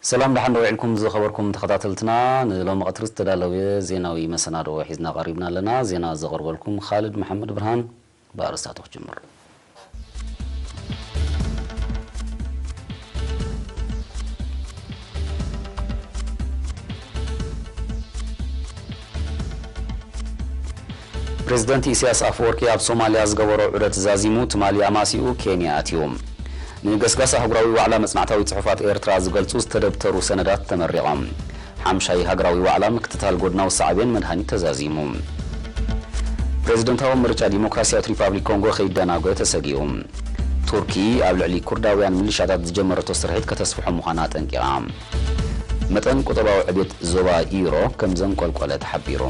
ሰላም ደሓን ዶ ውዒልኩም ዝኸበርኩም ተኸታተልትና፣ ንሎሚ ቀትሪ ዝተዳለወ ዜናዊ መሰናድኦ ሒዝና ቀሪብና ኣለና። ዜና ዘቕርበልኩም ኻልድ መሓመድ ብርሃን። ብኣርእስታቱ ክጅምር። ፕሬዝደንት ኢሳያስ ኣፈወርቂ ኣብ ሶማልያ ዝገበሮ ዑደት ዛዚሙ ትማሊ ኣማሲኡ ኬንያ ኣትዩ። ንገስጋስ ኣህጉራዊ ዋዕላ መጽናዕታዊ ጽሑፋት ኤርትራ ዝገልጹ ዝተደብተሩ ሰነዳት ተመሪቖም። ሓምሻይ ሃገራዊ ዋዕላ ምክትታል ጎድናዊ ሳዕቤን መድሃኒት ተዛዚሙ። ፕሬዝደንታዊ ምርጫ ዲሞክራሲያዊት ሪፓብሊክ ኮንጎ ከይደናጎ ተሰጊኡ። ቱርኪ ኣብ ልዕሊ ኩርዳውያን ሚሊሻታት ዝጀመረቶ ስርሒት ከተስፍሖ ምዃና ኣጠንቂቓ። መጠን ቁጠባዊ ዕቤት ዞባ ዩሮ ከም ዘንቆልቆለ ተሓቢሩ።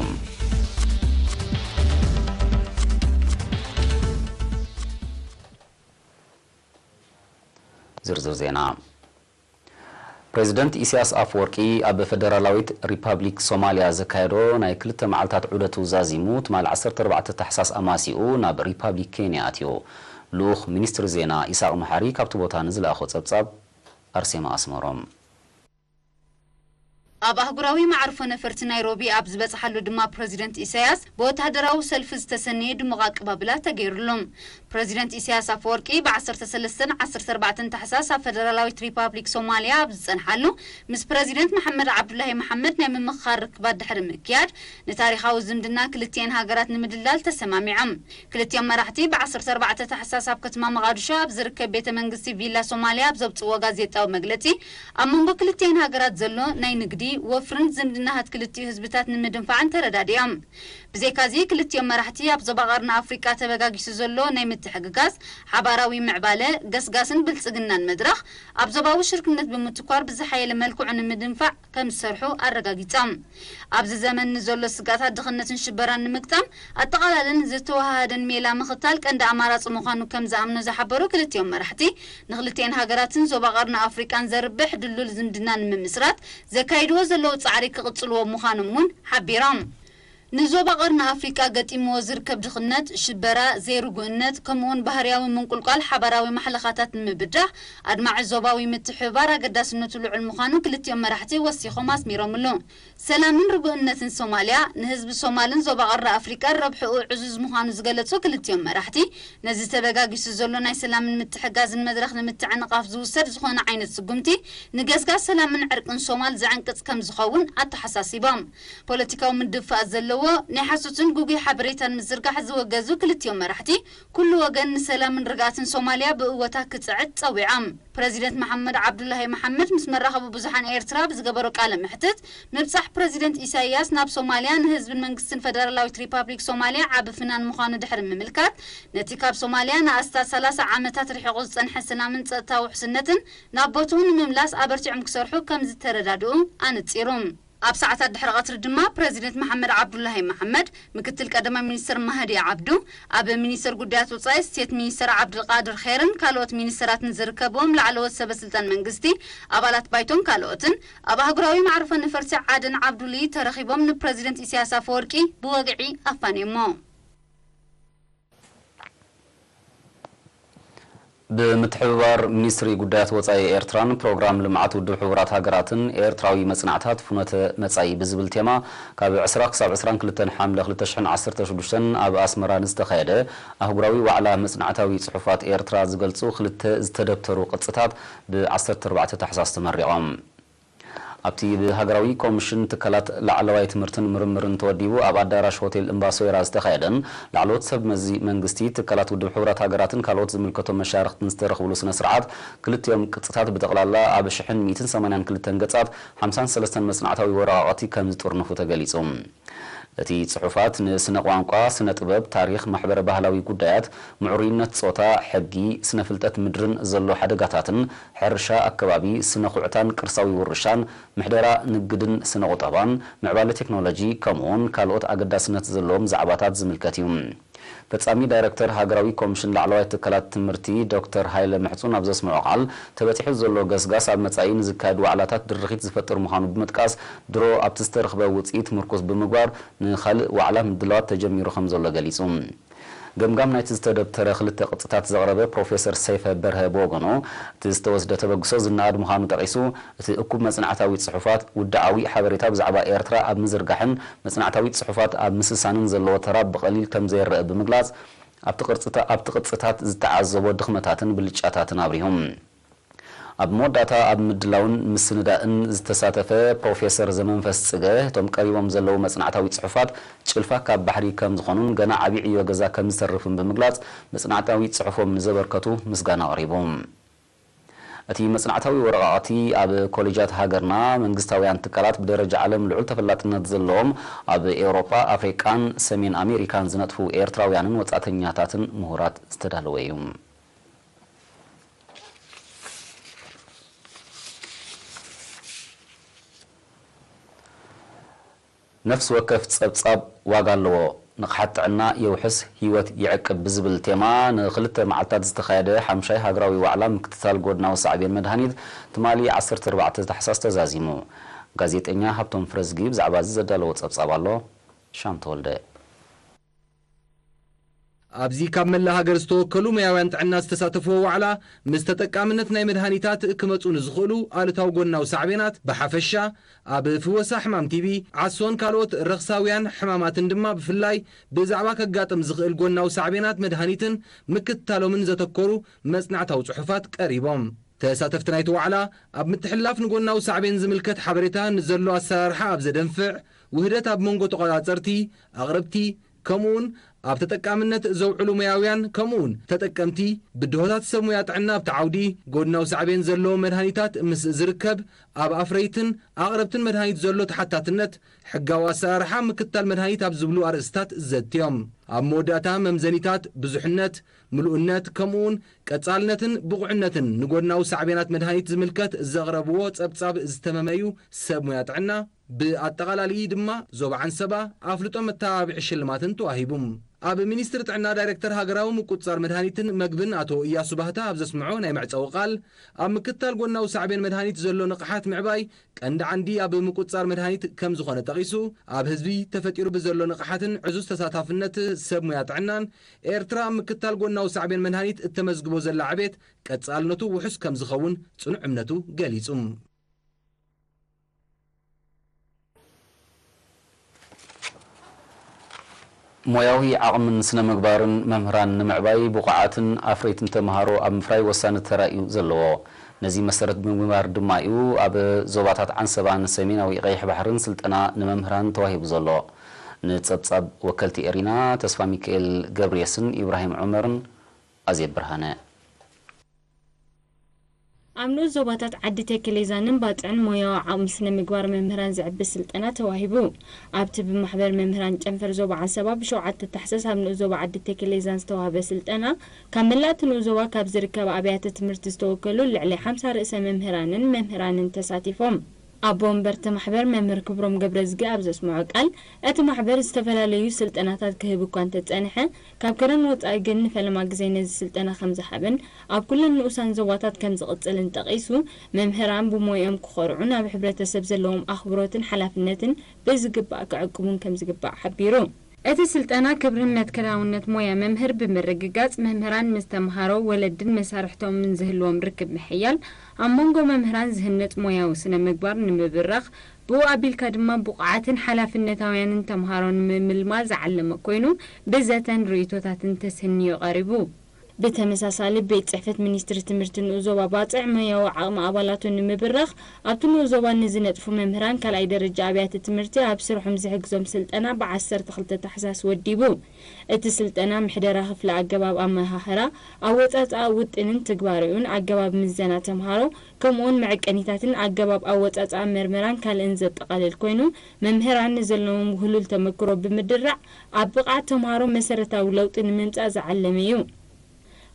ዝርዝር ዜና። ፕሬዝደንት ኢሳያስ ኣፈወርቂ ኣብ ፈደራላዊት ሪፓብሊክ ሶማልያ ዘካየዶ ናይ ክልተ መዓልታት ዑደቱ ዛዚሙ ትማሊ ዓሰርተ ኣርባዕተ ታሕሳስ ኣማሲኡ ናብ ሪፓብሊክ ኬንያ ኣትዩ። ልኡኽ ሚኒስትሪ ዜና ኢሳቕ መሓሪ ካብቲ ቦታ ንዝለኣኾ ጸብጻብ ኣርሴማ ኣስመሮም። ኣብ ኣህጉራዊ መዓርፎ ነፈርቲ ናይሮቢ ኣብ ዝበጽሓሉ ድማ ፕረዚደንት ኢሳያስ ብወተሃደራዊ ሰልፊ ዝተሰነየ ድሙቕ ኣቀባብላ ተገይሩሉ። ፕረዚደንት ኢሳያስ ኣፈወርቂ ብ ዓሰርተ ሰለስተን ዓሰርተ ኣርባዕተን ታሕሳስ ኣብ ፈደራላዊት ሪፓብሊክ ሶማልያ ኣብ ዝጸንሓሉ ምስ ፕረዚደንት መሓመድ ዓብዱላሂ መሓመድ ናይ ምምኽኻር ርክባት ድሕሪ ምክያድ ንታሪኻዊ ዝምድና ክልቲኤን ሃገራት ንምድልዳል ተሰማሚዖም። ክልቲኦም መራሕቲ ብ ዓሰርተ ኣርባዕተ ታሕሳስ ኣብ ከተማ መቓድሾ ኣብ ዝርከብ ቤተ መንግስቲ ቪላ ሶማልያ ኣብ ዘውጽእዎ ጋዜጣዊ መግለጺ ኣብ መንጎ ክልቲኤን ሃገራት ዘሎ ናይ ንግዲ፣ ወፍርን ዝምድናታት ክልቲኡ ህዝብታት ንምድንፋዕን ተረዳዲኦም። ብዘይካዚ ክልቲኦም መራሕቲ ኣብ ዞባ ቀርኒ ኣፍሪቃ ተበጋጊሱ ዘሎ ናይ ምትሕግጋዝ፣ ሓባራዊ ምዕባለ፣ ገስጋስን ብልጽግናን መድረኽ ኣብ ዞባዊ ሽርክነት ብምትኳር ብዝሓየለ መልክዑ ንምድንፋዕ ከም ዝሰርሑ ኣረጋጊጾም። ኣብዚ ዘመን ንዘሎ ስግኣታት ድኽነትን ሽበራን ንምግጣም ኣጠቓላልን ዝተወሃሃደን ሜላ ምኽታል ቀንዲ ኣማራጺ ምዃኑ ከም ዝኣምኑ ዝሓበሩ ክልቲኦም መራሕቲ፣ ንክልቲኤን ሃገራትን ዞባ ቀርኒ ኣፍሪቃን ዘርብሕ ድልዱል ዝምድና ንምምስራት ዘካይድዎ ዘለዉ ጻዕሪ ክቕጽልዎ ምዃኖም እውን ሓቢሮም። ንዞባ ቀርኒ ኣፍሪቃ ገጢምዎ ዝርከብ ድኽነት፣ ሽበራ፣ ዘይርጉእነት፣ ከምኡውን ባህርያዊ ምንቁልቋል ሓባራዊ ማሕለኻታት ንምብዳህ ኣድማዒ ዞባዊ ምትሕብባር ኣገዳስነቱ ልዑል ምዃኑ ክልቲኦም መራሕቲ ወሲኾም ኣስሚሮምሉ። ሰላምን ርጉእነትን ሶማልያ ንህዝቢ ሶማልን ዞባ ቀርኒ ኣፍሪቃን ረብሕኡ ዕዙዝ ምዃኑ ዝገለጹ ክልቲኦም መራሕቲ፣ ነዚ ተበጋጊሱ ዘሎ ናይ ሰላምን ምትሕጋዝን መድረኽ ንምትዕንቓፍ ዝውሰድ ዝኾነ ዓይነት ስጉምቲ ንገስጋስ ሰላምን ዕርቅን ሶማል ዘዕንቅጽ ከም ዝኸውን ኣተሓሳሲቦም። ፖለቲካዊ ምድፍፋኣት ዘለዎ፣ ናይ ሓሶትን ግጉይ ሓበሬታን ምዝርጋሕ ዝወገዙ ክልቲኦም መራሕቲ፣ ኩሉ ወገን ንሰላምን ርግኣትን ሶማልያ ብእወታ ክጽዕት ጸዊዖም። ፕረዚደንት መሓመድ ዓብዱላሂ መሓመድ ምስ መራኸቢ ብዙሓን ኤርትራ ብዝገበሮ ቃለ መሕትት፣ ምብጻሕ ፕረዚደንት ኢሳይያስ ናብ ሶማልያ ንህዝብን መንግስትን ፈደራላዊት ሪፓብሊክ ሶማልያ ዓቢ ፍናን ምዃኑ ድሕሪ ምምልካት፣ ነቲ ካብ ሶማልያ ንኣስታት ሰላሳ ዓመታት ርሒቑ ዝጸንሐ ሰላምን ጸጥታዊ ውሕስነትን ናብ ቦትኡ ንምምላስ ኣበርቲዖም ክሰርሑ ከም ዝተረዳድኡ ኣነጺሩ። ኣብ ሰዓታት ድሕሪ ቀትሪ ድማ ፕረዚደንት መሓመድ ዓብዱላሂ መሓመድ፣ ምክትል ቀዳማይ ሚኒስትር ማህዲ ዓብዱ፣ ኣብ ሚኒስትር ጉዳያት ወጻኢ ስቴት ሚኒስትር ዓብዱልቃድር ኸይርን ካልኦት ሚኒስትራትን ዝርከብዎም ላዕለዎት ሰበ ስልጣን መንግስቲ፣ ኣባላት ባይቶን ካልኦትን ኣብ ኣህጉራዊ መዕርፎ ነፈርቲ ዓደን ዓብዱሊ ተረኺቦም ንፕረዚደንት ኢሳያስ ኣፈወርቂ ብወግዒ ኣፋንዮሞ። ብምትሕብባር ሚኒስትሪ ጉዳያት ወጻኢ ኤርትራን ፕሮግራም ልምዓት ውድብ ሕቡራት ሃገራትን ኤርትራዊ መጽናዕታት ፍኖተ መጻኢ ብዝብል ቴማ ካብ ዕስራ ክሳብ ዕስራን ክልተን ሓምለ ክልተ ሽሕን ዓሰርተ ሽዱሽተን ኣብ ኣስመራ ንዝተኻየደ ኣህጉራዊ ዋዕላ መጽናዕታዊ ጽሑፋት ኤርትራ ዝገልጹ ክልተ ዝተደብተሩ ቅጽታት ብ ዓሰርተ ኣርባዕተ ታሕሳስ ተመሪቖም። ኣብቲ ብሃገራዊ ኮሚሽን ትካላት ላዕለዋይ ትምህርትን ምርምርን ተወዲቡ ኣብ ኣዳራሽ ሆቴል እምባሶይራ ዝተኻየደን ላዕለዎት ሰብ መዚ መንግስቲ፣ ትካላት ውድብ ሕቡራት ሃገራትን ካልኦት ዝምልከቶም መሻርኽትን ዝተረኽብሉ ስነ ስርዓት፣ ክልቲኦም ቅጽታት ብጠቕላላ ኣብ ሽሕን ሚእትን ሰማንያን ክልተን ገጻት ሓምሳን ሰለስተን መጽናዕታዊ ወረቓቕቲ ከም ዝጥርንፉ ተገሊጹ። እቲ ጽሑፋት ንስነ ቋንቋ፣ ስነ ጥበብ፣ ታሪኽ፣ ማሕበረ ባህላዊ ጉዳያት፣ ምዕሩይነት ጾታ፣ ሕጊ፣ ስነ ፍልጠት ምድርን ዘሎ ሓደጋታትን፣ ሕርሻ ኣከባቢ፣ ስነ ኩዕታን ቅርሳዊ ውርሻን፣ ምሕደራ ንግድን ስነ ቁጠባን፣ ምዕባለ ቴክኖሎጂ፣ ከምኡውን ካልኦት ኣገዳስነት ዘለዎም ዛዕባታት ዝምልከት እዩ። ፈጻሚ ዳይረክተር ሃገራዊ ኮሚሽን ላዕለዋይ ትካላት ትምህርቲ ዶክተር ሃይለ ምሕጹን ኣብ ዘስምዖ ቃል፣ ተበጺሑ ዘሎ ገስጋስ ኣብ መጻኢ ንዝካየዱ ዋዕላታት ድርኺት ዝፈጥር ምዃኑ ብምጥቃስ፣ ድሮ ኣብቲ ዝተረኽበ ውጽኢት ምርኩስ ብምግባር ንኻልእ ዋዕላ ምድላዋት ተጀሚሩ ከም ዘሎ ገሊጹ። ገምጋም ናይቲ ዝተደብተረ ክልተ ቅርጽታት ዘቕረበ ፕሮፌሰር ሰይፈ በርሀ ብወገኑ፣ እቲ ዝተወስደ ተበግሶ ዝነኣድ ምዃኑ ጠቒሱ፣ እቲ እኩብ መጽናዕታዊ ጽሑፋት፣ ውድዓዊ ሓበሬታ ብዛዕባ ኤርትራ ኣብ ምዝርጋሕን መጽናዕታዊ ጽሑፋት ኣብ ምስሳንን ዘለዎ ተራ ብቐሊል ከም ዘይረአ ብምግላጽ፣ ኣብቲ ቅርጽታ-፣ ኣብቲ ቅርጽታት ዝተዓዘቦ ድኽመታትን ብልጫታትን ኣብሪሁ። ኣብ መወዳእታ ኣብ ምድላውን ምስንዳእን ዝተሳተፈ ፕሮፌሰር ዘመንፈስ ጽገ፣ እቶም ቀሪቦም ዘለዉ መጽናዕታዊ ጽሑፋት ጭልፋ ካብ ባሕሪ ከም ዝኾኑን ገና ዓቢ ዕዮ ገዛ ከም ዝተርፍን ብምግላጽ፣ መጽናዕታዊ ጽሑፎም ንዘበርከቱ ምስጋና ኣቕሪቡ። እቲ መጽናዕታዊ ወረቓቕቲ ኣብ ኮሌጃት ሃገርና፣ መንግስታውያን ትካላት፣ ብደረጃ ዓለም ልዑል ተፈላጥነት ዘለዎም ኣብ ኤውሮጳ፣ ኣፍሪቃን ሰሜን ኣሜሪካን ዝነጥፉ ኤርትራውያንን ወጻእተኛታትን ምሁራት ዝተዳለወ እዩ። ነፍሲ ወከፍ ጸብጻብ ዋጋ ኣለዎ፣ ንቕሓት ጥዕና የውሕስ፣ ህይወት ይዕቅብ ብዝብል ቴማ ንኽልተ መዓልታት ዝተኻየደ ሓምሻይ ሃገራዊ ዋዕላ ምክትታል ጎድናዊ ሳዕቤን መድሃኒት ትማሊ ዓሰርተ ኣርባዕተ ታሕሳስ ተዛዚሙ። ጋዜጠኛ ሃብቶም ፍረዝጊ ብዛዕባ እዚ ዘዳለዎ ጸብጻብ ኣሎ። ሻም ተወልደ። ኣብዚ ካብ መላእ ሃገር ዝተወከሉ ሞያውያን ጥዕና ዝተሳተፍዎ ዋዕላ፣ ምስ ተጠቃምነት ናይ መድሃኒታት ክመጹ ንዝኽእሉ ኣሉታዊ ጎናዊ ሳዕቤናት ብሓፈሻ፣ ኣብ ፍወሳ ሕማም ቲቢ፣ ዓሶን ካልኦት ረኽሳውያን ሕማማትን ድማ ብፍላይ፣ ብዛዕባ ከጋጥም ዝኽእል ጎናዊ ሳዕቤናት መድሃኒትን ምክትታሎምን ዘተኮሩ መጽናዕታዊ ጽሑፋት ቀሪቦም። ተሳተፍቲ ናይቲ ዋዕላ፣ ኣብ ምትሕልላፍ ንጎናዊ ሳዕቤን ዝምልከት ሓበሬታ ንዘሎ ኣሰራርሓ ኣብ ዘደንፍዕ፣ ውህደት ኣብ መንጎ ተቖጻጸርቲ፣ ኣቕረብቲ፣ ከምኡውን ኣብ ተጠቃምነት ዘውዕሉ ሞያውያን፣ ከምኡውን ተጠቀምቲ፣ ብድሆታት ሰብ ሞያ ጥዕና ኣብቲ ዓውዲ፣ ጎድናዊ ሳዕቤን ዘለዎም መድሃኒታት ምስ ዝርከብ፣ ኣብ ኣፍረይትን ኣቕረብትን መድሃኒት ዘሎ ተሓታትነት፣ ሕጋዊ ኣሰራርሓ ምክትታል መድሃኒት ኣብ ዝብሉ ኣርእስታት ዘትዮም። ኣብ መወዳእታ መምዘኒታት ብዙሕነት፣ ምሉእነት፣ ከምኡውን ቀጻልነትን ብቑዕነትን ንጎድናዊ ሳዕቤናት መድሃኒት ዝምልከት ዘቕረብዎ ጸብጻብ ዝተመመዩ ሰብ ሞያ ጥዕና፣ ብኣጠቓላሊ ድማ ዞባ ዓንሰባ ኣፍልጦ መተባብዒ ሽልማትን ተዋሂቡ። ኣብ ሚኒስትሪ ጥዕና ዳይሬክተር ሃገራዊ ምቁጽጻር መድሃኒትን መግብን ኣቶ እያሱ ባህታ ኣብ ዘስምዖ ናይ መዕጸዊ ቃል፣ ኣብ ምክትታል ጎናዊ ሳዕቤን መድሃኒት ዘሎ ንቕሓት ምዕባይ ቀንዲ ዓንዲ ኣብ ምቁጽጻር መድሃኒት ከም ዝኾነ ጠቒሱ፣ ኣብ ህዝቢ ተፈጢሩ ብዘሎ ንቕሓትን ዕዙዝ ተሳታፍነት ሰብ ሞያ ጥዕናን፣ ኤርትራ ኣብ ምክትታል ጎናዊ ሳዕቤን መድሃኒት እተመዝግቦ ዘላ ዕቤት ቀጻልነቱ ውሑስ ከም ዝኸውን ጽኑዕ እምነቱ ገሊጹ። ሞያዊ ዓቕምን ስነ ምግባርን መምህራን ንምዕባይ፣ ብቑዓትን ኣፍረይትን ተምሃሮ ኣብ ምፍራይ ወሳኒ ተራ እዩ ዘለዎ። ነዚ መሰረት ብምግባር ድማ እዩ ኣብ ዞባታት ዓንሰባን ሰሜናዊ ቀይሕ ባሕርን ስልጠና ንመምህራን ተዋሂቡ ዘሎ። ንጸብጻብ ወከልቲ ኤሪና፣ ተስፋ ሚካኤል ገብርየስን ኢብራሂም ዑመርን ኣዜብ ብርሃነ። ኣብ ንኡስ ዞባታት ዓዲ ተከሌዛንን ባጽዕን ሞያዊ ዓቕሚ ስነ ምግባር መምህራን ዝዕብስ ስልጠና ተዋሂቡ። ኣብቲ ብማሕበር መምህራን ጨንፈር ዞባ ዓንሰባ ብሸውዓተ ታሕሳስ ኣብ ንኡስ ዞባ ዓዲ ተከሌዛን ዝተዋህበ ስልጠና፣ ካብ መላእ እቲ ንኡስ ዞባ ካብ ዝርከባ ኣብያተ ትምህርቲ ዝተወከሉ ልዕሊ ሓምሳ ርእሰ መምህራንን መምህራንን ተሳቲፎም። ኣቦ ወንበር እቲ ማሕበር መምህር ክብሮም ገብረዝጊ ኣብ ዘስምዖ ቃል፣ እቲ ማሕበር ዝተፈላለዩ ስልጠናታት ክህብ እኳ እንተጸንሐ፣ ካብ ከረን ወጻኢ ግን ንፈለማ ግዜ ነዚ ስልጠና ከም ዝሃበን ኣብ ኩለን ንኡሳን ዞባታት ከም ዝቕጽልን ጠቒሱ፣ መምህራን ብሞይኦም ክኾርዑን ኣብ ሕብረተሰብ ዘለዎም ኣኽብሮትን ሓላፍነትን ብዝግባእ ክዕቅቡን ከም ዝግባእ ሓቢሩ። እቲ ስልጠና ክብርን መትከላውነት ሞያ መምህር ብምርግጋጽ፣ መምህራን ምስ ተምሃሮ፣ ወለድን መሳርሕቶምን ዝህልዎም ርክብ ምሕያል፣ ኣብ መንጎ መምህራን ዝህነጽ ሞያዊ ስነ ምግባር ንምብራኽ፣ ብኡ ኣቢልካ ድማ ብቑዓትን ሓላፍነታውያንን ተምሃሮ ንምምልማል ዝዓለመ ኮይኑ፣ ብዘተን ርእይቶታትን ተሰንዩ ቀሪቡ። ብተመሳሳሊ፣ ቤት ጽሕፈት ሚኒስትሪ ትምህርቲ ንኡስ ዞባ ባጽዕ ሞያዊ ዓቕሚ ኣባላቱ ንምብራኽ፣ ኣብቲ ንኡስ ዞባ ንዝነጥፉ መምህራን ካልኣይ ደረጃ ኣብያተ ትምህርቲ ኣብ ስርሖም ዝሕግዞም ስልጠና ብዓሰርተ ክልተ ታሕሳስ ወዲቡ። እቲ ስልጠና ምሕደራ ክፍሊ ኣገባብ ኣመሃህራ፣ ኣወጻጽኣ ውጥንን ትግባሬኡን፣ ኣገባብ ምዘና ተምሃሮ፣ ከምኡውን መዐቀኒታትን ኣገባብ ኣወጻጽኣ መርመራን ካልእን ዘጠቓልል ኮይኑ፣ መምህራን ንዘለዎም ውህሉል ተመክሮ ብምድራዕ ኣብ ብቕዓት ተምሃሮ መሰረታዊ ለውጢ ንምምጻእ ዝዓለመ እዩ።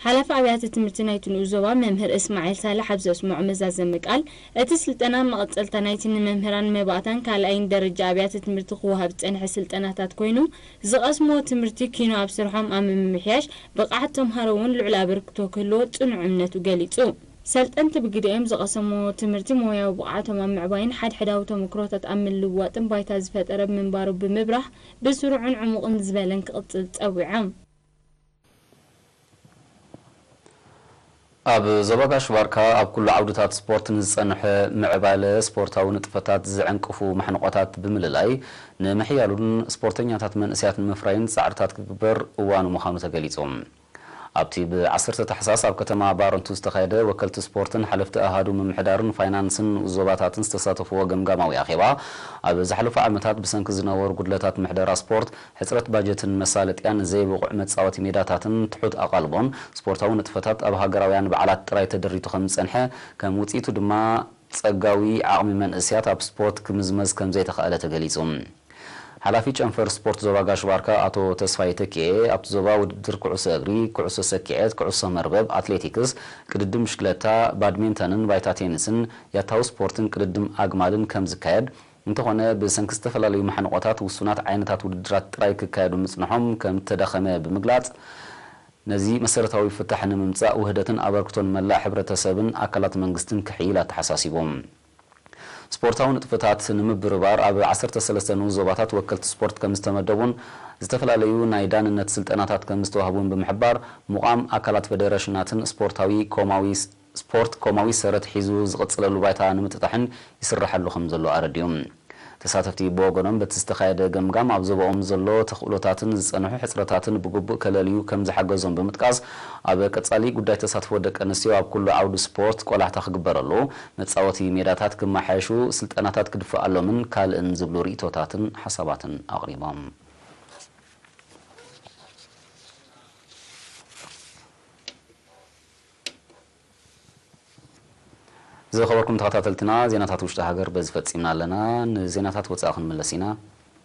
ሓላፊ ኣብያተ ትምህርቲ ናይቲ ንኡስ ዞባ መምህር እስማዒል ሳልሕ ኣብ ዘስምዖ መዛዘሚ ቃል፣ እቲ ስልጠና መቐጸልታ ናይቲ ንመምህራን መባእታን ካልኣይን ደረጃ ኣብያተ ትምህርቲ ክወሃብ ዝጸንሐ ስልጠናታት ኮይኑ፣ ዝቐስምዎ ትምህርቲ ኪኖ ኣብ ስርሖም ኣብ ምምሕያሽ ብቕዓት ተምሃሮ እውን ልዑል ኣበርክቶ ክህልዎ ጽኑዕ እምነቱ ገሊጹ። ሰልጠንቲ ብግዲኦም ዝቐሰምዎ ትምህርቲ ሞያዊ ብቕዓቶም ኣብ ምዕባይን ሓድሕዳዊ ተመክሮታት ኣብ ምልውዋጥን ባይታ ዝፈጠረ ብምንባሩ ብምብራህ ብስሩዕን ዕሙቕን ዝበለን ክቕጽል ጸዊዖም። ኣብ ዞባ ጋሽ ባርካ ኣብ ኩሉ ዓውድታት ስፖርት ንዝጸንሐ ምዕባለ ስፖርታዊ ንጥፈታት ዝዕንቅፉ ማሕንቆታት ብምልላይ፣ ንምሕያሉን ስፖርተኛታት መንእሰያት ንምፍራይን ጻዕርታት ክግበር እዋኑ ምዃኑ ተገሊጹ። ኣብቲ ብ ዓሰርተ ታሕሳስ ኣብ ከተማ ባረንቱ ዝተኻየደ ወከልቲ ስፖርትን ሓለፍቲ ኣሃዱ ምምሕዳርን ፋይናንስን ንኡስ ዞባታትን ዝተሳተፍዎ ገምጋማዊ ኣኼባ፣ ኣብ ዝሓለፉ ዓመታት ብሰንኪ ዝነበሩ ጉድለታት ምሕደራ ስፖርት፣ ሕጽረት ባጀትን መሳለጥያን ዘይብቑዕ መጻወቲ ሜዳታትን ትሑት ኣቓልቦን ስፖርታዊ ንጥፈታት ኣብ ሃገራውያን በዓላት ጥራይ ተደሪቱ ከም ዝጸንሐ፣ ከም ውጽኢቱ ድማ ጸጋዊ ዓቕሚ መንእሰያት ኣብ ስፖርት ክምዝመዝ ከም ዘይተኻእለ ተገሊጹ። ሓላፊ ጨንፈር ስፖርት ዞባ ጋሽ ባርካ ኣቶ ተስፋይ ተኪኤ፣ ኣብቲ ዞባ ውድድር ኩዕሶ እግሪ፣ ኩዕሶ ሰኪዐት፣ ኩዕሶ መርበብ፣ ኣትሌቲክስ፣ ቅድድም ብሽክለታ፣ ባድሚንተንን ባይታ ቴኒስን፣ ያታዊ ስፖርትን ቅድድም ኣግማልን ከም ዝካየድ፣ እንተኾነ ብሰንኪ ዝተፈላለዩ ማሕንቆታት ውሱናት ዓይነታት ውድድራት ጥራይ ክካየዱ ምጽንሖም ከም እተዳኸመ ብምግላጽ፣ ነዚ መሰረታዊ ፍታሕ ንምምጻእ ውህደትን ኣበርክቶን መላእ ሕብረተሰብን ኣካላት መንግስትን ክሕይል ኣተሓሳሲቡ። ስፖርታዊ ንጥፈታት ንምብርባር ኣብ ዓሰርተ ሰለስተ ንኡስ ዞባታት ወከልቲ ስፖርት ከም ዝተመደቡን ዝተፈላለዩ ናይ ዳንነት ስልጠናታት ከም ዝተዋህቡን ብምሕባር፣ ምቋም ኣካላት ፌደረሽናትን ስፖርታዊ ኮማዊ ስፖርት ኮማዊ ሰረት ሒዙ ዝቕጽለሉ ባይታ ንምጥጣሕን ይስረሓሉ ከም ዘሎ ኣረዲኦም። ተሳተፍቲ ብወገኖም በቲ ዝተኻየደ ገምጋም ኣብ ዞባኦም ዘሎ ተኽእሎታትን ዝጸንሑ ሕጽረታትን ብግቡእ ከለልዩ ከም ዝሓገዞም ብምጥቃስ፣ ኣብ ቀጻሊ ጉዳይ ተሳትፎ ደቂ ኣንስትዮ ኣብ ኩሉ ዓውዲ ስፖርት ቆላሕታ ክግበረሉ፣ መጻወቲ ሜዳታት ክመሓየሹ፣ ስልጠናታት ክድፈኣሎምን ካልእን ዝብሉ ርእይቶታትን ሓሳባትን ኣቕሪቦም። ዝኸበርኩም ተኸታተልትና፣ ዜናታት ውሽጢ ሃገር በዚ ፈጺምና ኣለና። ንዜናታት ወጻኢ ክንምለስ ኢና።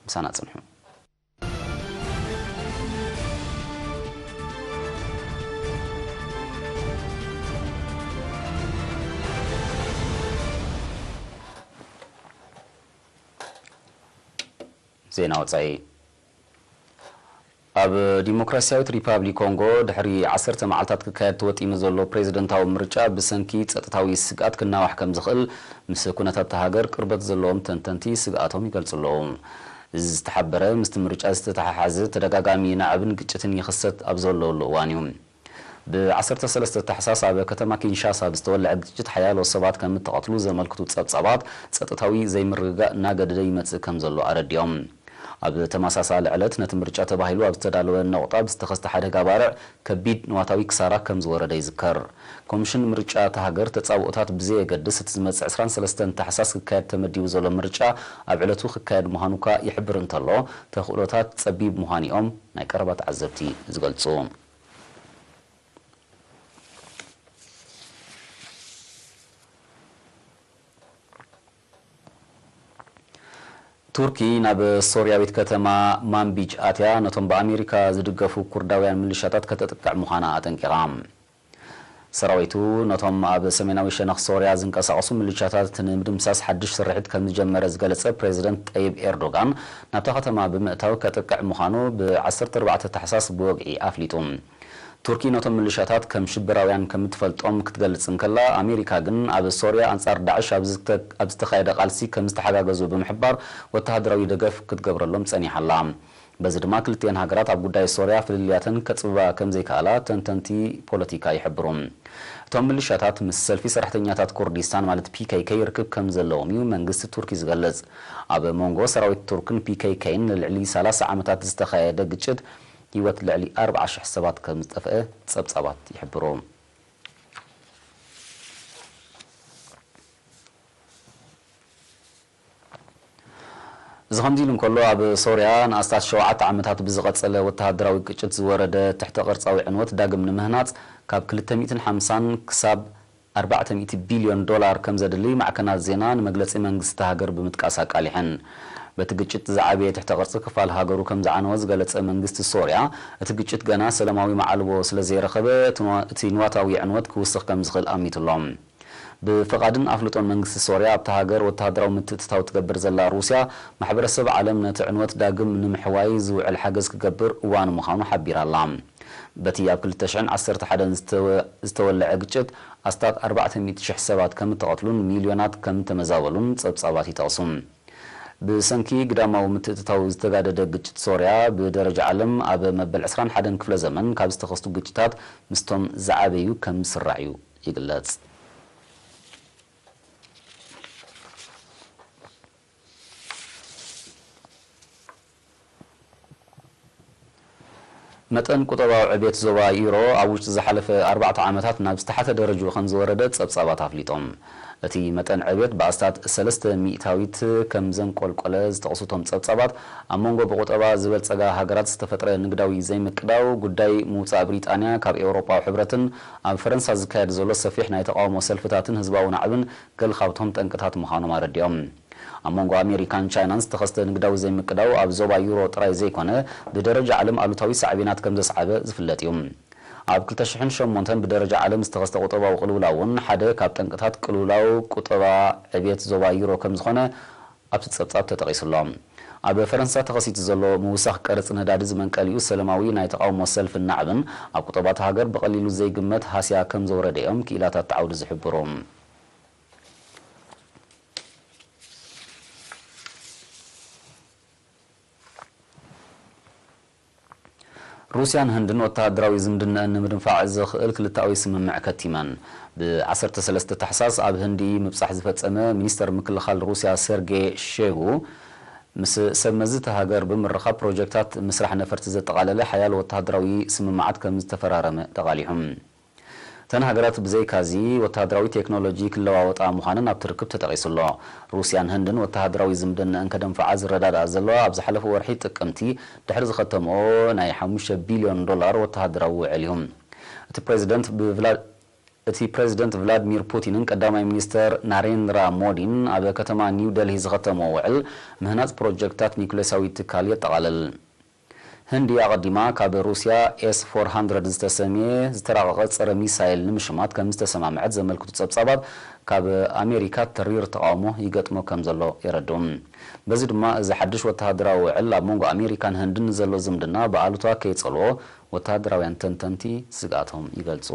ምሳና ጽንሑ። ዜና ወጻኢ። ኣብ ዲሞክራሲያዊት ሪፓብሊክ ኮንጎ ድሕሪ ዓሰርተ መዓልታት ክካየድ ተወጢኑ ዘሎ ፕሬዝደንታዊ ምርጫ ብሰንኪ ጸጥታዊ ስግኣት ክናዋሕ ከም ዝኽእል ምስ ኩነታት እታ ሃገር ቅርበት ዘለዎም ተንተንቲ ስግኣቶም ይገልጹ ኣለዉ። እዚ ዝተሓበረ ምስቲ ምርጫ ዝተተሓሓዘ ተደጋጋሚ ናዕብን ግጭትን ይኽሰት ኣብ ዘለሉ እዋን እዩ። ብ ዓሰርተ ሰለስተ ታሕሳስ ኣብ ከተማ ኪንሻሳ ብዝተወልዐ ግጭት ሓያሎ ሰባት ከም እተቐትሉ ዘመልክቱ ጸብጻባት፣ ጸጥታዊ ዘይምርግጋእ እናገደደ ይመጽእ ከም ዘሎ ኣረዲኦም። ኣብ ተመሳሳሊ ዕለት ነቲ ምርጫ ተባሂሉ ኣብ ዝተዳለወ ነቑጣ ብዝተኸስተ ሓደ ገባርዕ ከቢድ ንዋታዊ ክሳራ ከም ዝወረደ ይዝከር። ኮሚሽን ምርጫ እታ ሃገር ተጻብኦታት ብዘየገድስ እቲ ዝመጽእ ዕስራን ሰለስተን ታሕሳስ ክካየድ ተመዲቡ ዘሎ ምርጫ ኣብ ዕለቱ ክካየድ ምዃኑ እኳ ይሕብር እንተሎ፣ ተኽእሎታት ጸቢብ ምዃኑ እዮም ናይ ቀረባ ተዓዘብቲ ዝገልጹ። ቱርኪ ናብ ሶርያዊት ከተማ ማንቢጅ ኣትያ ነቶም ብኣሜሪካ ዝድገፉ ኩርዳውያን ምልሻታት ከተጥቅዕ ምዃና ኣጠንቂቓ። ሰራዊቱ ነቶም ኣብ ሰሜናዊ ሸነኽ ሶርያ ዝንቀሳቐሱ ምልሻታት ንምድምሳስ ሓድሽ ስርሒት ከም ዝጀመረ ዝገለጸ ፕሬዝደንት ጠይብ ኤርዶጋን፣ ናብታ ከተማ ብምእታው ከጥቅዕ ምዃኑ ብ ዓሰርተ ኣርባዕተ ታሕሳስ ብወግዒ ኣፍሊጡ። ቱርኪ ነቶም ምልሻታት ከም ሽበራውያን ከም እትፈልጦም ክትገልጽ እንከላ፣ ኣሜሪካ ግን ኣብ ሶርያ ኣንጻር ዳዕሽ ኣብ ዝተ-፣ ኣብ ዝተኻየደ ቃልሲ ከም ዝተሓጋገዙ ብምሕባር፣ ወተሃደራዊ ደገፍ ክትገብረሎም ጸኒሓ ኣላ። በዚ ድማ ክልቲኤን ሃገራት ኣብ ጉዳይ ሶርያ ፍልልያተን ከጽብባ ከም ዘይከኣላ ተንተንቲ ፖለቲካ ይሕብሩ። እቶም ምልሻታት ምስ ሰልፊ ሰራሕተኛታት ኩርዲስታን ማለት ፒ ኬ ኬ ርክብ ከም ዘለዎም እዩ መንግስቲ ቱርኪ ዝገልጽ። ኣብ መንጎ ሰራዊት ቱርክን ፒ ኬ ኬን ንልዕሊ ሰላሳ ዓመታት ዝተኻየደ ግጭት ህይወት ልዕሊ ኣርብዓ ሽሕ ሰባት ከም ዝጠፍአ ጸብጻባት ይሕብሩ። እዚ ከምዚ ኢሉ እንከሎ፣ ኣብ ሶርያ ንኣስታት ሸውዓተ ዓመታት ብዝቐጸለ ወተሃደራዊ ግጭት ዝወረደ ትሕተ ቅርጻዊ ዕንወት ዳግም ንምህናጽ ካብ ክልተ ሚእትን ሓምሳን ክሳብ ኣርባዕተ ሚእቲ ቢልዮን ዶላር ከም ዘድሊ ማዕከናት ዜና ንመግለጺ መንግስቲ እታ ሃገር ብምጥቃስ ኣቃሊሐን። በቲ ግጭት ዝዓበየ ትሕተ ቅርጺ ክፋል ሃገሩ ከም ዝዓነወ ዝገለጸ መንግስቲ ሶርያ፣ እቲ ግጭት ገና ሰላማዊ መዓልቦ ስለ ዘይረኸበ፣ እቲ ንዋ-፣ እቲ ንዋታዊ ዕንወት ክውስኽ ከም ዝኽእል ኣሚቱ ኣሎ። ብፍቓድን ኣፍልጦን መንግስቲ ሶርያ ኣብታ ሃገር ወተሃደራዊ ምትእትታው ትገብር ዘላ ሩስያ፣ ማሕበረሰብ ዓለም ነቲ ዕንወት ዳግም ንምሕዋይ ዝውዕል ሓገዝ ክገብር እዋኑ ምዃኑ ሓቢራ ኣላ። በቲ ኣብ ክልተ ሽሕን ዓሰርተ ሓደን ዝተወ-፣ ዝተወልዐ ግጭት ኣስታት ኣርባዕተ ሚእቲ ሽሕ ሰባት ከም እተቐትሉን ሚልዮናት ከም እተመዛበሉን ጸብጻባት ይጠቕሱ። ብሰንኪ ግዳማዊ ምትእትታው ዝተጋደደ ግጭት ሶርያ ብደረጃ ዓለም ኣብ መበል ዕስራን ሓደን ክፍለ ዘመን ካብ ዝተኸስቱ ግጭታት ምስቶም ዝዓበዩ ከም ዝስራዕ እዩ ይግለጽ። መጠን ቁጠባዊ ዕቤት ዞባ ዩሮ ኣብ ውሽጢ ዝሓለፈ ኣርባዕተ ዓመታት ናብ ዝተሓተ ደረጃኡ ከም ዝወረደ ጸብጻባት ኣፍሊጦም። እቲ መጠን ዕቤት ብኣስታት ሰለስተ ሚእታዊት ከም ዘንቆልቆለ ዝጠቕሱ እቶም ጸብጻባት፣ ኣብ መንጎ ብቁጠባ ዝበልጸጋ ሃገራት ዝተፈጥረ ንግዳዊ ዘይምቅዳው፣ ጉዳይ ምውጻእ ብሪጣንያ ካብ ኤውሮጳዊ ሕብረትን ኣብ ፈረንሳ ዝካየድ ዘሎ ሰፊሕ ናይ ተቓውሞ ሰልፍታትን ህዝባዊ ናዕብን ገለ ካብቶም ጠንቅታት ምዃኖም ኣረዲኦም። ኣብ መንጎ ኣሜሪካን ቻይናን ዝተኸስተ ንግዳዊ ዘይምቅዳው ኣብ ዞባ ዩሮ ጥራይ ዘይኮነ፣ ብደረጃ ዓለም ኣሉታዊ ሳዕቤናት ከም ዘስዓበ ዝፍለጥ እዩ። ኣብ ክልተ ሽሕን ሸሞንተን ብደረጃ ዓለም ዝተኸስተ ቁጠባዊ ቅልውላው እውን ሓደ ካብ ጠንቅታት ቅልውላው ቁጠባ ዕቤት ዞባ ዩሮ ከም ዝኾነ ኣብቲ ጸብጻብ ተጠቒሱ ኣሎ። ኣብ ፈረንሳ ተኸሲቱ ዘሎ ምውሳኽ ቀረጽ ነዳዲ ዝመንቀሊኡ ሰለማዊ ናይ ተቓውሞ ሰልፍን ናዕብን፣ ኣብ ቁጠባ እታ ሃገር ብቐሊሉ ዘይግመት ሃስያ ከም ዘውረደ እዮም ክኢላታት ዓውዲ ዝሕብሩ። ሩስያን ህንድን ወተሃደራዊ ዝምድነአን ንምድንፋዕ ዘኽእል ክልተኣዊ ስምምዕ ከቲመን። ብ ዓሰርተ ሰለስተ ታሕሳስ ኣብ ህንዲ ምብጻሕ ዝፈጸመ ሚኒስተር ምክልኻል ሩስያ ሰርጌ ሼጉ፣ ምስ ሰብ መዚ እታ ሃገር ብምርኻብ ፕሮጀክታት ምስራሕ ነፈርቲ ዘጠቓለለ ሓያሎ ወተሃደራዊ ስምምዓት ከም ዝተፈራረመ ተቓሊሑ። እተን ሃገራት ብዘይካዚ ወተሃደራዊ ቴክኖሎጂ ክለዋወጣ ምዃነን ኣብቲ ርክብ ተጠቒሱ ኣሎ። ሩስያን ህንድን ወተሃደራዊ ዝምድነአን ከደንፍዓ ዝረዳድኣ ዘለዋ ኣብ ዝሓለፈ ወርሒ ጥቅምቲ ድሕሪ ዝኸተምኦ ናይ ሓሙሽተ ቢልዮን ዶላር ወተሃደራዊ ውዕል እዩ። እቲ ፕሬዚደንት ብቭላ-፣ እቲ ፕሬዚደንት ቭላድሚር ፑቲንን ቀዳማይ ሚኒስተር ናሬንድራ ሞዲን ኣብ ከተማ ኒው ደልሂ ዝኸተምዎ ውዕል ምህናጽ ፕሮጀክታት ኒውክሌሳዊ ትካል የጠቓልል። ህንዲ ኣቐዲማ ካብ ሩስያ ኤስ ፎር ሃንድረድ ዝተሰምየ ዝተራቐቐ ጸረ ሚሳይል ንምሽማት ከም ዝተሰማምዐት ዘመልክቱ ጸብጻባት፣ ካብ ኣሜሪካ ተሪር ተቓውሞ ይገጥሞ ከም ዘሎ የረድኡ። በዚ ድማ እዚ ሓድሽ ወተሃደራዊ ውዕል ኣብ መንጎ ኣሜሪካን ህንድን ዘሎ ዝምድና ብኣሉታ ከይጸልዎ ወተሃደራውያን ተንተንቲ ስግኣቶም ይገልጹ።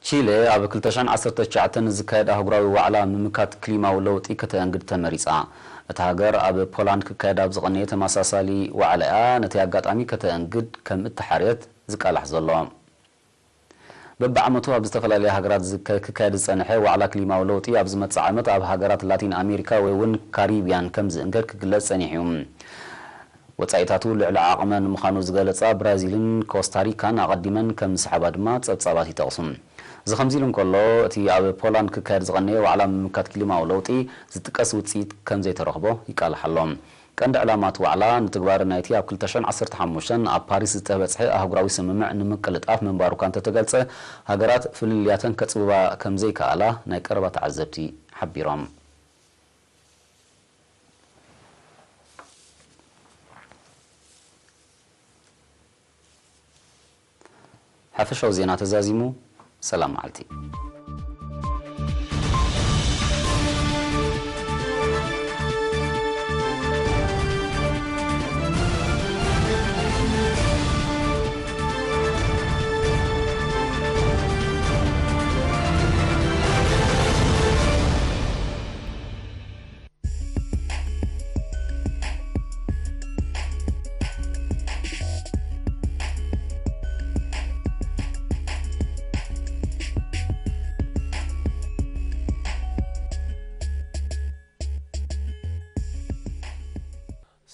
ቺለ ኣብ ክልተ ሽሕን ዓሰርተ ትሽዓተን ዝካየድ ኣህጉራዊ ዋዕላ ምምካት ክሊማዊ ለውጢ ከተአንግድ ተመሪጻ። እታ ሃገር ኣብ ፖላንድ ክካየድ ኣብ ዝቐነየ ተመሳሳሊ ዋዕላ እያ ነቲ ኣጋጣሚ ከተአንግድ ከም እተሓርየት ዝቃላሕ ዘሎ። በብዓመቱ ኣብ ዝተፈላለያ ሃገራት ዝከ-፣ ክካየድ ዝጸንሐ ዋዕላ ክሊማዊ ለውጢ ኣብ ዝመጽእ ዓመት ኣብ ሃገራት ላቲን ኣሜሪካ ወይ እውን ካሪብያን ከም ዝእንገድ ክግለጽ ጸኒሑ እዩ። ወጻኢታቱ ልዕሊ ዓቕመን ምዃኑ ዝገለጻ ብራዚልን ኮስታሪካን ኣቐዲመን ከም ዝሰሓባ ድማ ጸብጻባት ይጠቕሱ። እዚ ከምዚ ኢሉ እንከሎ፣ እቲ ኣብ ፖላንድ ክካየድ ዝቐነየ ዋዕላ ምምካት ክሊማዊ ለውጢ ዝጥቀስ ውጽኢት ከም ዘይተረኽቦ ይቃልሕ ኣሎ። ቀንዲ ዕላማ እቲ ዋዕላ ንትግባረ ናይቲ ኣብ ክልተ ሽሕን ዓሰርተ ሓሙሽተን ኣብ ፓሪስ ዝተበጽሐ ኣህጉራዊ ስምምዕ ንምቅልጣፍ ምንባሩ እኳ እንተተገልጸ፣ ሃገራት ፍልልያተን ከጽብባ ከም ዘይከኣላ ናይ ቀረባ ተዓዘብቲ ሓቢሮም። ሓፈሻዊ ዜና ተዛዚሙ። ሰላም መዓልቲ።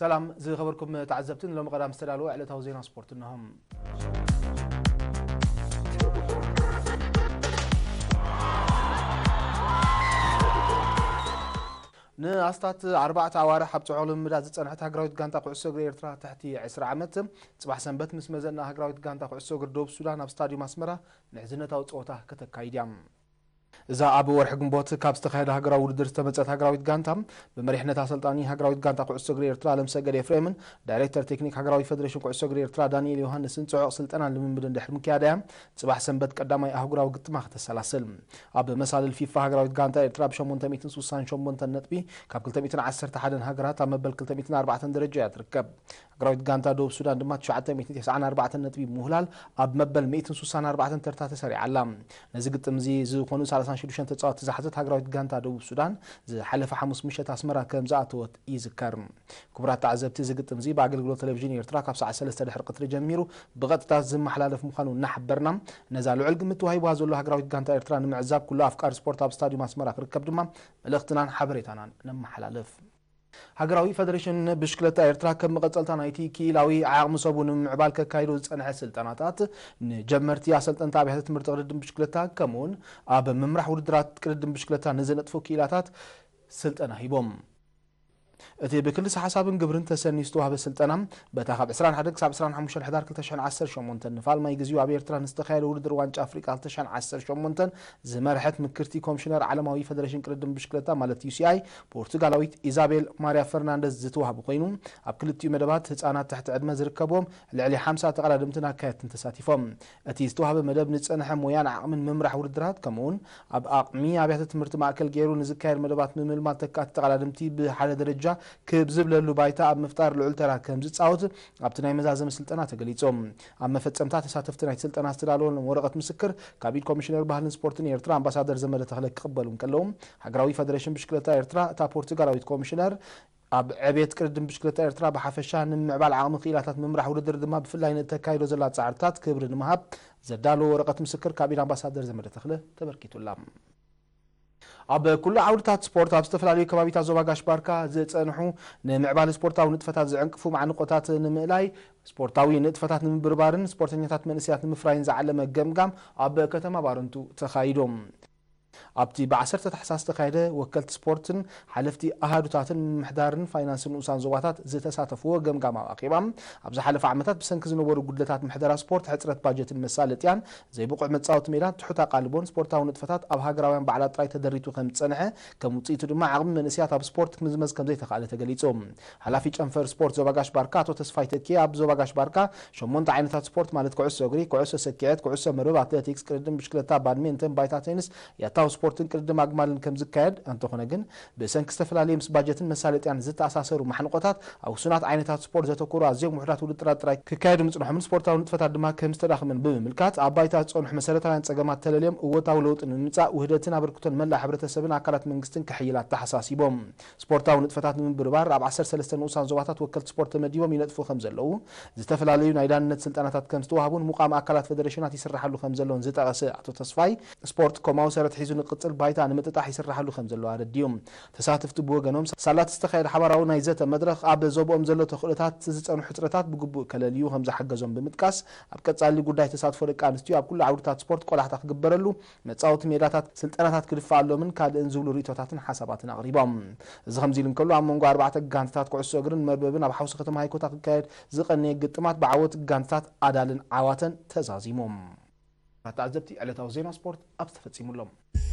ሰላም ዝኸበርኩም ተዓዘብቲ፣ ንሎሚ ቀዳም ዝተዳለወ ዕለታዊ ዜና ስፖርት እነሆ። ንኣስታት ኣርባዕተ ኣዋርሕ ኣብ ጽዑቕ ልምምዳት ዝጸንሐት ሃገራዊት ጋንታ ኩዕሶ እግሪ ኤርትራ ትሕቲ ዕስራ ዓመት፣ ጽባሕ ሰንበት ምስ መዘና ሃገራዊት ጋንታ ኩዕሶ እግሪ ደቡብ ሱዳን ኣብ ስታድዩም ኣስመራ ምሕዝነታዊ ጸወታ ከተካይድ እያ። እዛ ኣብ ወርሒ ግንቦት ካብ ዝተኻየደ ሃገራዊ ውድድር ዝተመጸት ሃገራዊት ጋንታ፣ ብመሪሕነት ኣሰልጣኒ ሃገራዊት ጋንታ ኩዕሶ እግሪ ኤርትራ ኣለምሰገድ ኤፍሬምን ዳይሬክተር ቴክኒክ ሃገራዊ ፌደሬሽን ኩዕሶ እግሪ ኤርትራ ዳንኤል ዮሃንስን ጽዑቕ ስልጠናን ልምምድን ድሕሪ ምክያዳ እያ፣ ጽባሕ ሰንበት ቀዳማይ ኣህጉራዊ ግጥማ ክተሰላስል። ኣብ መሳልል ፊፋ ሃገራዊት ጋንታ ኤርትራ ብ ሸሞንተ ሚእትን ስሳን ሸሞንተን ነጥቢ ካብ ክልተ ሚእትን ዓሰርተ ሓደን ሃገራት ኣብ መበል ክልተ ሚእትን ኣርባዕተን ደረጃ እያ ትርከብ። ሃገራዊት ጋንታ ደቡብ ሱዳን ድማ ትሽዓተ ሚእትን ተስዓን ኣርባዕተን ነጥቢ ምህላል ኣብ መበል ሚእትን ስሳን ኣርባዕተን ተርታ ተሰሪዓ ኣላ። ነዚ ግጥም እዚ ዝኾኑ ሰላሳን ሽዱሽተን ተጻወትቲ ዝሓዘት ሃገራዊት ጋንታ ደቡብ ሱዳን ዝሓለፈ ሓሙስ ምሸት ኣስመራ ከም ዝኣተወት ይዝከር። ክቡራት ተዓዘብቲ፣ እዚ ግጥም እዚ ብኣገልግሎት ቴሌቪዥን ኤርትራ ካብ ሰዓት ሰለስተ ድሕሪ ቀትሪ ጀሚሩ ብቐጥታ ዝመሓላለፍ ምዃኑ እናሓበርና፣ ነዛ ልዑል ግምት ተዋሂብዋ ዘሎ ሃገራዊት ጋንታ ኤርትራ ንምዕዛብ ኩሉ ኣፍቃሪ ስፖርት ኣብ ስታድዩም ኣስመራ ክርከብ ድማ መልእኽትናን ሓበሬታናን ነመሓላልፍ። ሃገራዊ ፈደሬሽን ብሽክለታ ኤርትራ ከም መቐጸልታ ናይቲ ክኢላዊ ዓቕሚ ሰቡ ንምምዕባል ከካይዶ ዝጸንሐ ስልጠናታት፣ ንጀመርቲ ኣሰልጠንቲ ኣብያተ ትምህርቲ ቅድድም ብሽክለታ፣ ከምኡውን ኣብ ምምራሕ ውድድራት ቅድድም ብሽክለታ ንዘነጥፉ ክኢላታት ስልጠና ሂቦም። እቲ ብክልሰ ሓሳብን ግብርን ተሰንዩ ዝተዋህበ ስልጠና፣ በታ ካብ ዕስራን ሓደን ክሳብ ዕስራን ሓሙሽተን ሕዳር ክልተ ሽሕን ዓሰርተ ሸሞንተን ንፋልማይ ግዜኡ ኣብ ኤርትራ ንዝተኻየደ ውድድር ዋንጫ ኣፍሪቃ ክልተ ሽሕን ዓሰርተ ሸሞንተን ዝመርሐት ምክርቲ ኮሚሽነር ዓለማዊ ፈደሬሽን ቅድድም ብሽክለታ ማለት ዩ ሲ ኣይ ፖርቱጋላዊት ኢዛቤል ማርያ ፈርናንደዝ ዝተዋህበ ኮይኑ፣ ኣብ ክልቲኡ መደባት ህጻናት ትሕቲ ዕድመ ዝርከብዎም ልዕሊ ሓምሳ ተቐዳደምትን ኣካየድትን ተሳቲፎም። እቲ ዝተዋህበ መደብ ንጸንሐ ሞያን ዓቕምን ምምራሕ ውድድራት፣ ከምኡውን ኣብ ኣቕሚ ኣብያተ ትምህርቲ ማእከል ገይሩ ንዝካየድ መደባት ምምልማል ተካእቲ ተቐዳደምቲ ብሓደ ደረጃ ክብ ዝብለሉ ባይታ ኣብ ምፍጣር ልዑል ተራ ከም ዝጻወት ኣብቲ ናይ መዛዘሚ ስልጠና ተገሊጹ። ኣብ መፈጸምታ ተሳተፍቲ ናይቲ ስልጠና ዝተዳለወሎም ወረቐት ምስክር ካብ ኢድ ኮሚሽነር ባህልን ስፖርትን ኤርትራ ኣምባሳደር ዘመደ ተኽለ ክቕበሉ እንከለዉ፣ ሃገራዊ ፈደሬሽን ብሽክለታ ኤርትራ እታ ፖርቱጋላዊት ኮሚሽነር ኣብ ዕቤት ቅድድም ብሽክለታ ኤርትራ ብሓፈሻ ንምምዕባል ዓቕሚ ክኢላታት ምምራሕ ውድድር ድማ ብፍላይ ንእተካይዶ ዘላ ጻዕርታት ክብሪ ንምሃብ ዘዳለዎ ወረቐት ምስክር ካብ ኢድ ኣምባሳደር ዘመደ ተኽለ ተበርኪቱላ። ኣብ ኩሉ ዓውድታት ስፖርት ኣብ ዝተፈላለዩ ከባቢታት ዞባ ጋሽ ባርካ ዝጸንሑ ንምዕባል ስፖርታዊ ንጥፈታት ዝዕንቅፉ ማዕንቆታት ንምእላይ፣ ስፖርታዊ ንጥፈታት ንምብርባርን ስፖርተኛታት መንእሰያት ንምፍራይን ዝዓለመ ገምጋም ኣብ ከተማ ባረንቱ ተኻይዶም። ኣብቲ ብዓሰርተ ታሕሳስ ዝተኻየደ ወከልቲ ስፖርትን ሓለፍቲ ኣሃዱታትን ምምሕዳርን ፋይናንስን ንኡሳን ዞባታት ዝተሳተፍዎ ገምጋማዊ ኣኼባ፣ ኣብ ዝሓለፈ ዓመታት ብሰንኪ ዝነበሩ ጉድለታት ምሕደራ ስፖርት፣ ሕጽረት ባጀትን መሳለጥያን፣ ዘይብቑዕ መጻወቲ ሜዳን ትሑት ኣቓልቦን ስፖርታዊ ንጥፈታት ኣብ ሃገራውያን በዓላት ጥራይ ተደሪቱ ከም ዝጸንሐ፣ ከም ውጽኢቱ ድማ ዓቕሚ መንእሰያት ኣብ ስፖርት ክምዝመዝ ከም ዘይተኻእለ ተገሊጹ። ሓላፊ ጨንፈር ስፖርት ዞባ ጋሽ ባርካ ኣቶ ተስፋይ ተኪ ኣብ ዞባ ጋሽ ባርካ ሸሞንተ ዓይነታት ስፖርት ማለት ኩዕሶ እግሪ፣ ኩዕሶ ሰኪዐት፣ ኩዕሶ መርበብ፣ ኣትሌቲክስ፣ ቅድድም ብሽክለታ፣ ባድሜንተን፣ ባይታ ቴኒስ፣ ያታዊ ስፖርትን ቅድድም ኣግማልን ከም ዝካየድ፣ እንተኾነ ግን ብሰንኪ ዝተፈላለየ ምስ ባጀትን መሳለጥያን ዝተኣሳሰሩ ማሕንቆታት ኣብ ውሱናት ዓይነታት ስፖርት ዘተኮሩ ኣዝዮም ውሑዳት ውድድራት ጥራይ ክካየዱ ምጽንሖምን ስፖርታዊ ንጥፈታት ድማ ከም ዝተዳኸመን ብምምልካት፣ ኣብ ባይታ ዝጸንሑ መሰረታውያን ጸገማት ተለልዮም እወታዊ ለውጢ ንምምጻእ ውህደትን ኣበርክቶን መላእ ሕብረተሰብን ኣካላት መንግስትን ክሕይል ኣተሓሳሲቦም። ስፖርታዊ ንጥፈታት ንምብርባር ኣብ ዓሰርተ ሰለስተ ንኡሳን ዞባታት ወከልቲ ስፖርት ተመዲቦም ይነጥፉ ከም ዘለዉ፣ ዝተፈላለዩ ናይ ዳንነት ስልጠናታት ከም ዝተዋህቡን ምቋም ኣካላት ፈደሬሽናት ይስራሓሉ ከም ዘሎን ዝጠቐሰ ኣቶ ተስፋይ፣ ስፖርት ኮማዊ ሰረት ሒዙ ንቅጽል ባይታ ንምጥጣሕ ይስራሓሉ ከም ዘሎ ኣረዲኡ። ተሳተፍቲ ብወገኖም፣ ሳላት ዝተኻየደ ሓባራዊ ናይ ዘተ መድረኽ ኣብ ዞብኦም ዘሎ ተኽእሎታት፣ ዝጸኑ ሕጽረታት ብግቡእ ከለልዩ ከም ዝሓገዞም ብምጥቃስ፣ ኣብ ቀጻሊ ጉዳይ ተሳትፎ ደቂ ኣንስትዮ ኣብ ኩሉ ዓውድታት ስፖርት ቆላሕታ ክግበረሉ፣ መጻወቲ ሜዳታት፣ ስልጠናታት ክድፍኣሎምን ካልእን ዝብሉ ርእይቶታትን ሓሳባትን ኣቕሪቦም። እዚ ከምዚ ኢሉ እንከሎ፣ ኣብ መንጎ ኣርባዕተ ጋንታታት ኩዕሶ እግርን መርበብን ኣብ ሓውሲ ከተማ ሃይኮታ ክካየድ ዝቐነየ ግጥማት ብዓወት ጋንታታት ኣዳልን ዓዋተን ተዛዚሙ። ተዓዘብቲ፣ ዕለታዊ ዜና ስፖርት ኣብዚ ተፈጺሙ ኣሎ።